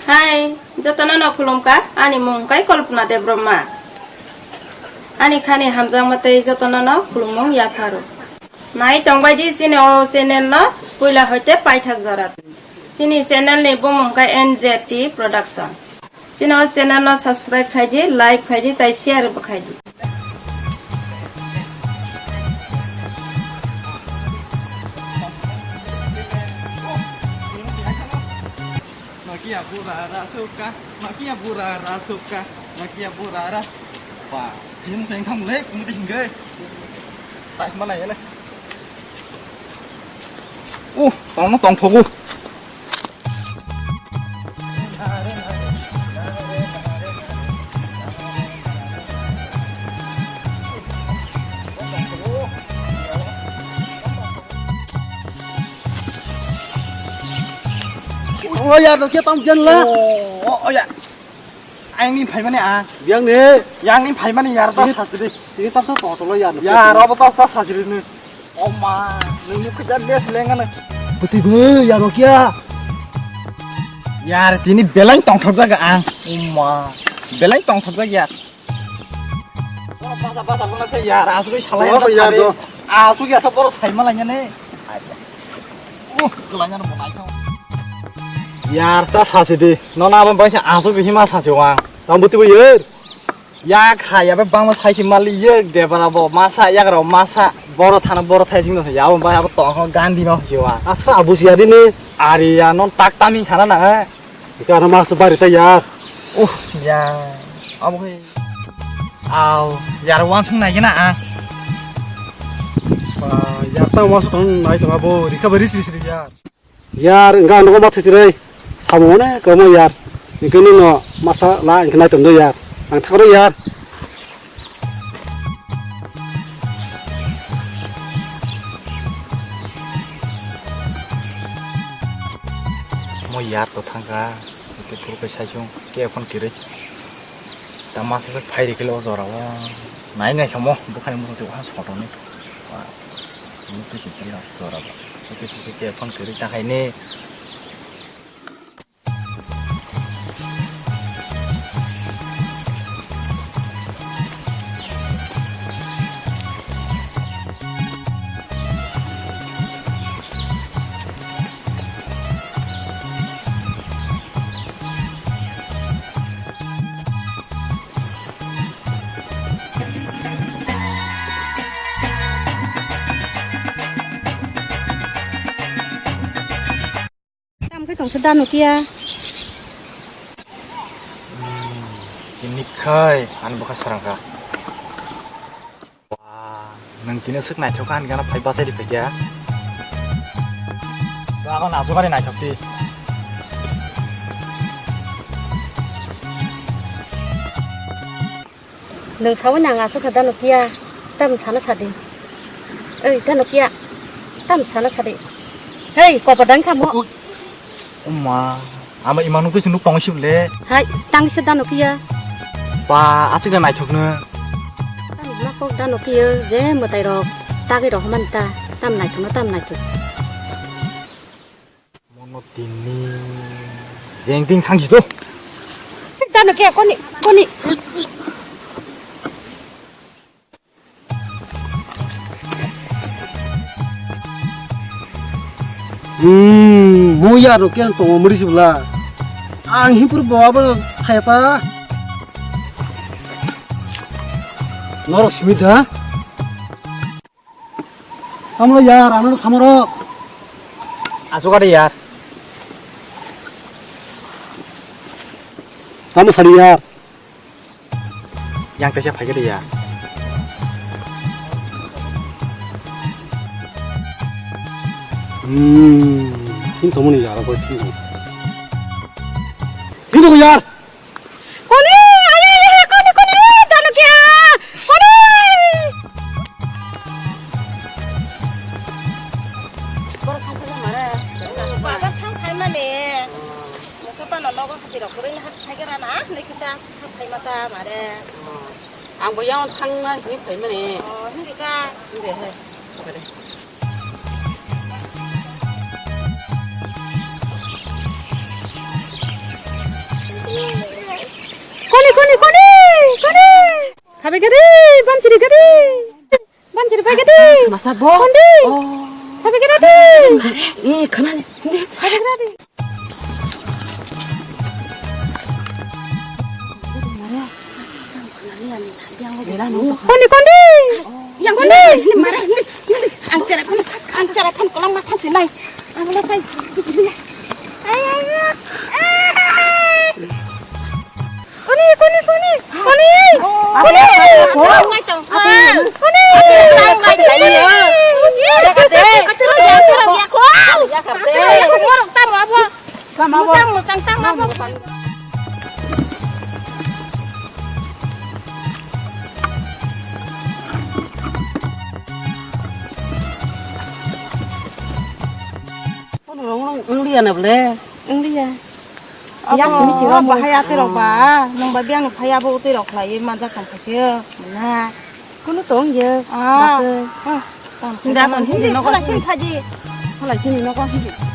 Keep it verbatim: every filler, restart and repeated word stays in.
Hai, jotono no khulumkha, ani mung khe Kalpana Debbarma. Ani khani hamjakma tei jotono no khulumung yapharo. Nai tongbai di chini o channel no puila hoite paithak jora. Chini channel ni bumung khe N Z T Production. Chini o channel no subscribe khai di, like khai di, tai share bo khai di. Nokia bura ra suka, Nokia bura ra suka, Nokia bura ra. Ba, ini musa yang kamu lek, kamu tinggal. Tak mana ya lek? Uh, tong tong thogo. Oh ya, to kita tong jen la. Oh, oh ya. Ayang ni phaimani a. Yang ni. Yang ni phaimani yar ta sasri. Ini ta so to to lo ya. Ya, robo ta ta sasri ni. Oh ma, nung ni khuja des lengana. Buti bu ya, Nokia. Yar, tini belai tongthok jaga ang. Oh ma, belai tongthok jaga ya. Basa basa bana se yar, asuk salai. Oh, yar do. Asuk ya sa boro sai malanya ne. Uh, kelanya no bonai thong. Yar ta sasi di. Nona abang bai sa asuk hima sasi wang. Tam buti bu yar. Yak ha ya bangma sai si mali yek de bara bo masa yak ro masa boro thana boro thai sing no ya bo bai abo tong ho gandi no jiwa. Asuk abu si ya di ni. Ari ya non tak tami sana na. Ika na mas bari ta yar. Uh, ya. Abo he. Au, yar wan thung nai gina a. Ba, yar ta mas tong nai tong abo recovery sri sri yar. Yar, enggak nogo ma thai sri. Samo ne kamo yar. Engke no masa la engke nai tong do yar. Ang thakro yar. Mo yar to thangka, ito puro kai sai chung, ke phone kiri. Ta masa sak phai rikilo o jora o. Nai nai khamo, bukhani musa tu ha photo ni. Wa, ni tu si kilo jora ba. Ito puro ke phone kiri ta hai ni. Tam khe tongsa da Nokia. Hmm, tini khai ani bwkha sarang kha. Wah, nwng tini swk naithok kha ani gana phai bachai di phaikha. Ba, ako naso gari naithok di. Nwng sawi nang aswk kha da Nokia, tam sana sadi. Oi da Nokia, tam sana sadi. Hei, kopa dang kamo. Ui. Oma, ama imang nuk twi nuk tongo sibole. Hai, tang se da Nokia. Ba, aswk da naithok no. Tam ma kok da Nokia, je mwtai rok tagwi rok man ta, tam naithok no, tam naithok. Mono tini jeng ting thang jito. Tano ke koni, koni. Hmm, mo ya ro ken tongo muri sibla. Ang hipur bawa bo thayata. Norok simi da. Tamo yar, ano samoro. Asuk ade yar. Tamo sari yar. Yang tese phai gede yar. Hmm, ini tamo ni yar, apa itu? Ini tuh yar. Koni, ayo, ayo, koni, koni, tano kya? Koni! Bazar thang khai mani. Musa pano nogo khati rok kwrwini hak khai gra na, nai kita hak khai mata mare. Ang bo yang thang na hini khai mani. Oh, hindi ka. Hindi he. Kare. Oi, Bai gari, bansiri gari. Bansiri bai gari. Masa bo? Kondi. Oh. Bai gari di. Eh, khana ni. Bai gari di. Kondi, kondi. Yang kondi. Mare. Ang cerai pun, ang cerai pun kolam makan silai. Ang lepai. Ay, ay, ay. Koni, koni, koni, koni, koni, koni. Kono rong rong wng liya na ble? Wng liya. Abo, yak simi siro abo mo. Bahai atwi rok ba, nwng ba biyang ni phai abo utwi rok khlai manja tong khaikhe, mwnha. Kono tong ye, ah, basai. Ah, tong khaikhe. Hindi, hindi, hindi, hindi, hindi, hindi, hindi. Hindi.